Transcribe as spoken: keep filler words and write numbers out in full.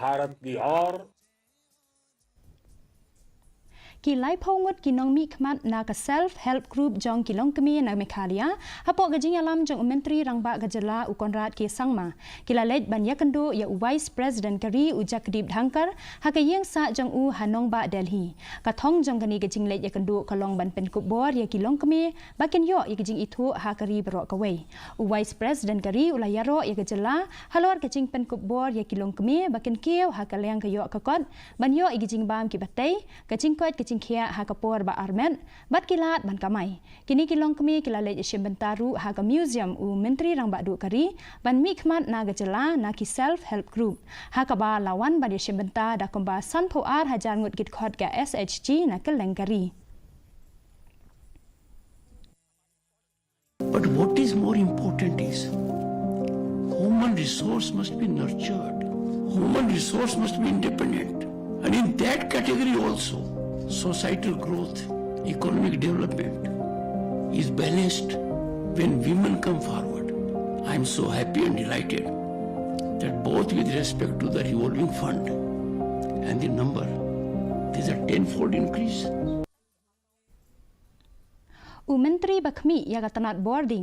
भारत की ओर Ki laiphew ngut ki nongmihkhmat na ka Self Help Group jong ki longkmie na Meghalaya, hapoh ka jingïalam jong u Myntri Rangbah ka jylla u Conrad K Sangma, ki la leit ban ïakynduh ïa u Vice President ka ri u Jagdeep Dhankhar ha ka ïing sah jong u ha nongbah Delhi. Ka thong jong kane ka jingleit ïakynduh ka long ban pynkup bor ïa ki longkmie ba kin ïoh ïa ka jingithuh ha ka ri baroh kawei. U Vice President ka ri u la ïaroh ïa ka jylla halor ka jingpynkup bor ïa ki longkmie ba kin kiew ha ka liang ka ïoh ka kot ban ïoh ïa ki jingbam kiba tei, ka jingkoit ka jingkhiah ha ka por ba armet bad ki lad ban kamai. Kine ki longkmie ki la leit ïashim bynta ruh ha ka museum u Myntri Rangbah Duh ka ri ban mihkhmat na ka jylla na ki Self Help Group, ha kaba la wan ban ïashim bynta da kumba sanphew ar hajar ngut ki dkhot ka S H G na kylleng ka ri. But what is more important is human resource must be nurtured. Human resource must be independent. And in that category also, societal growth, economic development is balanced when women come forward. I am so happy and delighted that both with respect to the revolving fund and the number, there's a tenfold increase. U Myntri ba khmih ïa ka tnat bording